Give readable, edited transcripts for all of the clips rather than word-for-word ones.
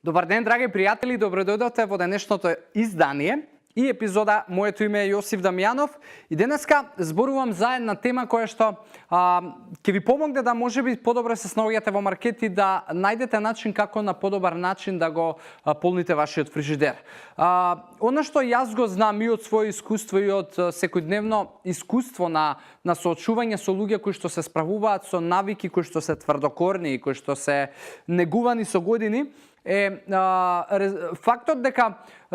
Добар ден, драги пријатели, добродојдовте во денешното издание и епизода. Моето име е Јосиф Дамјанов и денеска зборувам за една тема која што ќе ви помогне да можеби подобро се снаоѓате во маркет и да најдете начин како на подобар начин да го полните вашиот фрижидер. Она што јас го знам и од свое искуство и од секојдневно искуство на соочување со луѓе кои што се справуваат со навики кои што се тврдокорни и кои што се негувани со години, е фактот дека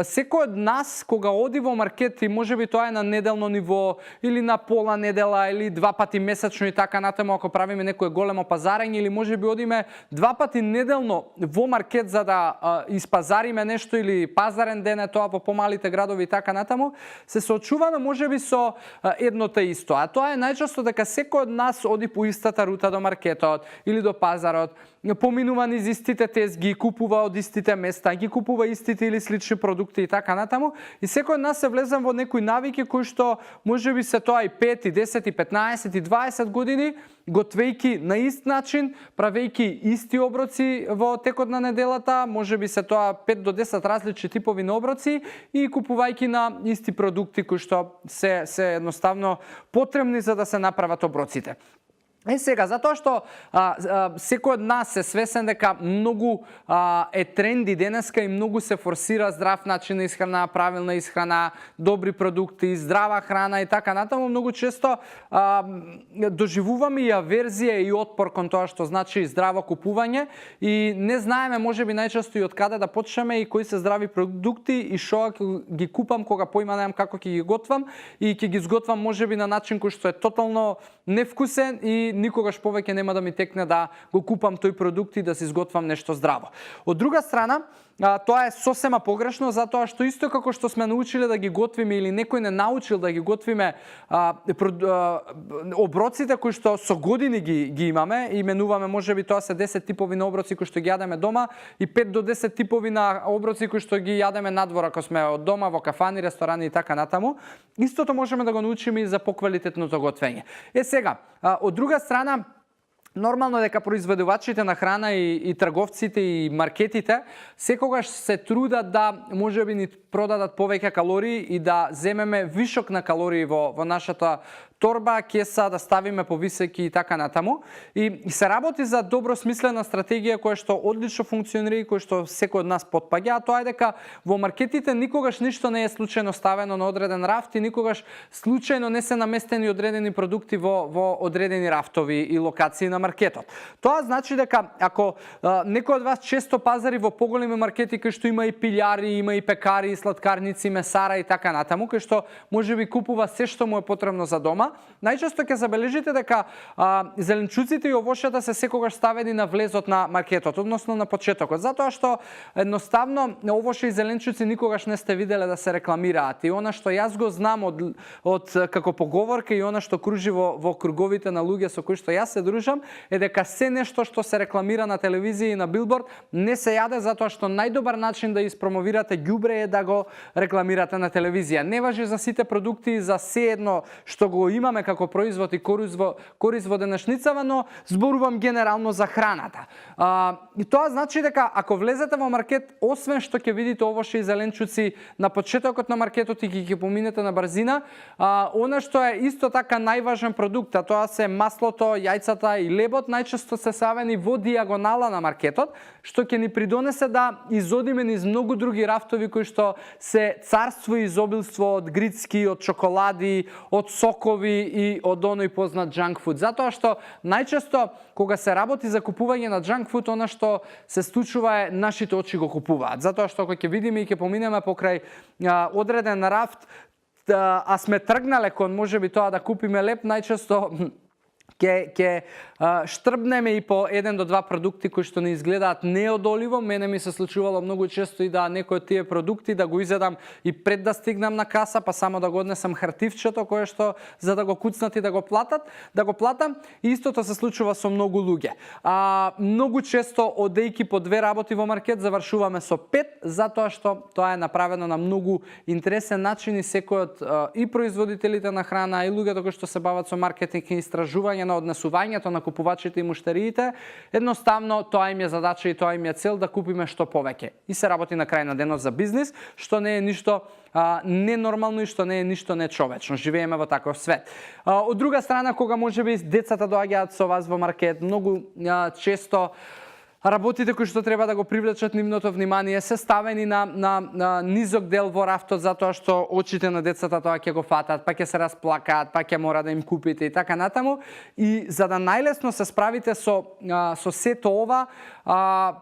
секој од нас кога оди во маркет и можеби тоа е на неделно ниво или на пола недела или два пати месечно и така натаму ако правиме некое големо пазарење или можеби одиме два пати неделно во маркет за да испазариме нешто или пазарен ден е тоа по помалите градови и така натаму, се соочуваме можеби со едно те исто. А тоа е најчесто дека секој од нас оди по истата рута до маркетот или до пазарот, поминува низ истите тезги, купува од истите места, ги купува истите или слични продукти и така натаму. И секој од нас се влезем во некои навики кои што можеби се тоа и 5, и 10, и 15, и 20 години, готвејки на ист начин, правејки исти оброци во текот на неделата, можеби се тоа 5 до 10 различни типови на оброци и купувајки на исти продукти кои што се едноставно потребни за да се направат оброците. Сега, затоа што секој од нас е свесен дека многу е тренди денеска и многу се форсира здрав начин на исхрана, правилна исхрана, добри продукти, здрава храна и така натаму, многу често доживуваме и аверзија и отпор кон тоа што значи здраво купување и не знаеме можеби најчесто и од каде да почнеме и кои се здрави продукти и што ги купам кога поима немам како ќе ги готвам и ќе ги изготвам можеби на начин кој што е тотално невкусен и никогаш повеќе нема да ми текне да го купам тој продукт и да се изготвам нешто здраво. Од друга страна, тоа е сосема погрешно затоа што исто како што сме научиле да ги готвиме или некој не научил да ги готвиме оброците кои што со години ги имаме, именуваме можеби тоа се 10 типови на оброци кои што ги јадеме дома и 5 до 10 типови на оброци кои што ги јадеме надвор ако сме од дома во кафани, ресторани и така натаму. Истото можеме да го научиме и за поквалитетното готвење. Сега, од друга страна, нормално дека производувачите на храна и трговците и маркетите секогаш се трудат да можеби ни продадат повеќе калории и да земеме вишок на калории во нашата торба, кеса, да ставиме повисоки и така натаму. И се работи за добро смислена стратегија која што одлично функционира и која што секој од нас потпаѓа, а тоа е дека во маркетите никогаш ништо не е случајно ставено на одреден рафт и никогаш случајно не се наместени одредени продукти во одредени рафтови и локации на маркетот. Тоа значи дека ако некој од вас често пазари во поголеми маркети кај што има и пилјари, има и пекари, и сладкарници, месара и така натаму, кај што можеби купува се што му е потребно за дома, најчесто ќе забележите дека зеленчуците и овошјата се секогаш ставени на влезот на маркетот, односно на почетокот, затоа што едноставно овоше и зеленчуци никогаш не сте виделе да се рекламираат. И она што јас го знам од како поговорка и она што кружи во круговите на луѓе со кои што јас се дружам, е дека се нешто што се рекламира на телевизија и на билборд не се јаде затоа што најдобар начин да испромовирате ѓубре е да го рекламирате на телевизија. Не важи за сите продукти, за се едно што го имаме како производ и корис во денешницава, но зборувам генерално за храната. И тоа значи дека ако влезете во маркет, освен што ќе видите овошје и зеленчуци на почетокот на маркетот и ќе поминете на брзина, она што е исто така најважен продукт, а тоа се маслото, јајцата и лебот, најчесто се ставени во дијагонала на маркетот, што ќе ни придонесе да изодиме низ многу други рафтови кои што се царство и изобилство од грицки, од чоколади, од сокови и од оној познат junk food. Затоа што најчесто кога се работи за купување на junk food, она што се случува е нашите очи го купуваат. Затоа што кога ќе видиме и ќе поминеме покрај одреден рафт, а сме тргнале кон можеби тоа да купиме леп, најчесто ќе штрбнеме и по 1 до 2 продукти кои што не изгледаат неодоливо. Мене ми се случувало многу често и да некој од тие продукти да го изедам и пред да стигнам на каса, па само да го однесам хартивчето кое што за да го куцнат и да го платам. И истото се случува со многу луѓе. Многу често одејки по 2 работи во маркет завршуваме со 5, затоа што тоа е направено на многу интересен начин и секој од и производителите на храна и луѓето кои што се бават со маркетинг и истражување на однесувањето на купувачите и муштериите, едноставно тоа им е задача и тоа им е цел да купиме што повеќе. И се работи на крај на денот за бизнис, што не е ништо ненормално и што не е ништо нечовечно. Живееме во таков свет. Од друга страна, кога можеби децата доаѓаат со вас во маркет, многу често работите кои што треба да го привлечат нивното внимание се ставени на низок дел во рафтот, затоа што очите на децата тоа ќе го фатат, па ќе се расплакаат, па ќе мора да им купите и така натаму. И за да најлесно се справите со сето ова,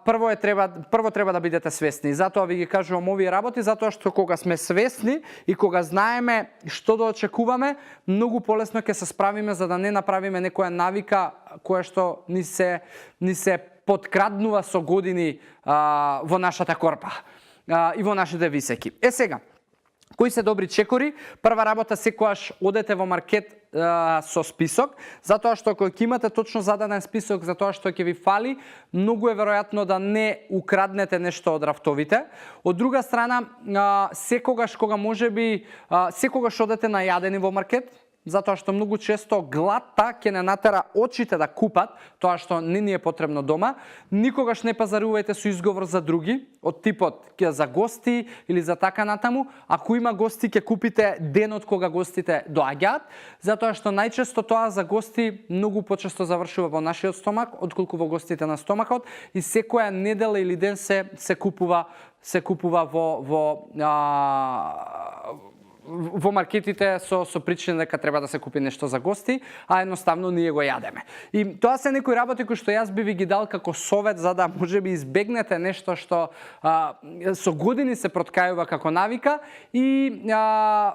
прво треба да бидете свесни. Затоа ви ги кажувам овие работи, затоа што кога сме свесни и кога знаеме што да очекуваме, многу полесно ќе се справиме за да не направиме некоја навика која што ни се подкраднува со години во нашата корпа и во нашите висеки. Сега, кои се добри чекори? Прва работа, секогаш одете во маркет со список, затоа што кога ќе имате точно зададен список за тоа што ќе ви фали, многу е веројатно да не украднете нешто од рафтовите. Од друга страна, секогаш одете најадени во маркет, затоа што многу често гладта ќе не натера очите да купат тоа што не ни е потребно дома. Никогаш не пазарувајте со изговор за други, од типот ќе за гости или за така натаму. Ако има гости, ќе купите денот кога гостите доаѓаат, затоа што најчесто тоа за гости многу почесто завршува во нашиот стомак, отколку во гостите на стомакот, и секоја недела или ден се купува во маркетите со причина дека треба да се купи нешто за гости, а едноставно ние го јадеме. И тоа се некои работи кои што јас би ви ги дал како совет за да можеби избегнете нешто што со години се проткајува како навика, и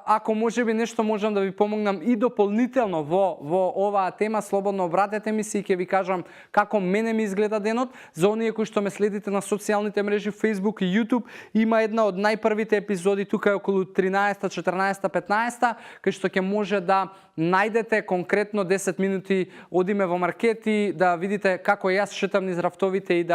ако можеби нешто можам да ви помогнам и дополнително во оваа тема, слободно обратете ми се и ќе ви кажам како мене ми изгледа денот. За оние кои што ме следите на социјалните мрежи Facebook и YouTube, има една од најпрвите епизоди, тука е околу 13-та, 14-15, кај што ќе може да најдете конкретно 10 минути, одиме во маркет и да видите како јас шетам низ рафтовите и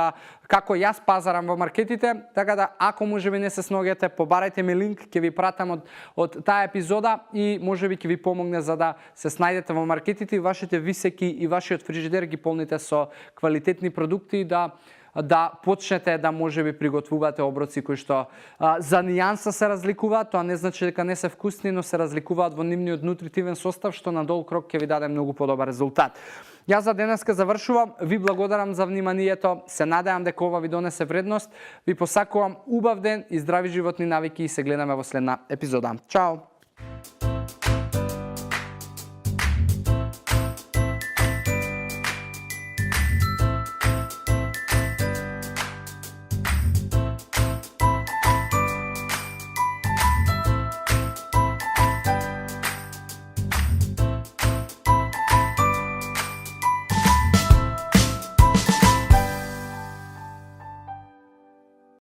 како јас пазарам во маркетите. Така да, ако можеби не се сногете, побарајте ми линк, ќе ви пратам од таа епизода и можеби ќе ви помогне за да се снајдете во маркетите и вашите висеки и вашиот фрижидер ги полните со квалитетни продукти, да почнете да можеби приготвувате оброци кои што за нијанса се разликуваат. Тоа не значи дека не се вкусни, но се разликуваат во нивниот нутритивен состав, што на долг рок ќе ви даде многу подобар резултат. Јас за денеска завршувам. Ви благодарам за вниманието. Се надевам дека ова ви донесе вредност. Ви посакувам убав ден и здрави животни навики и се гледаме во следна епизода. Чао!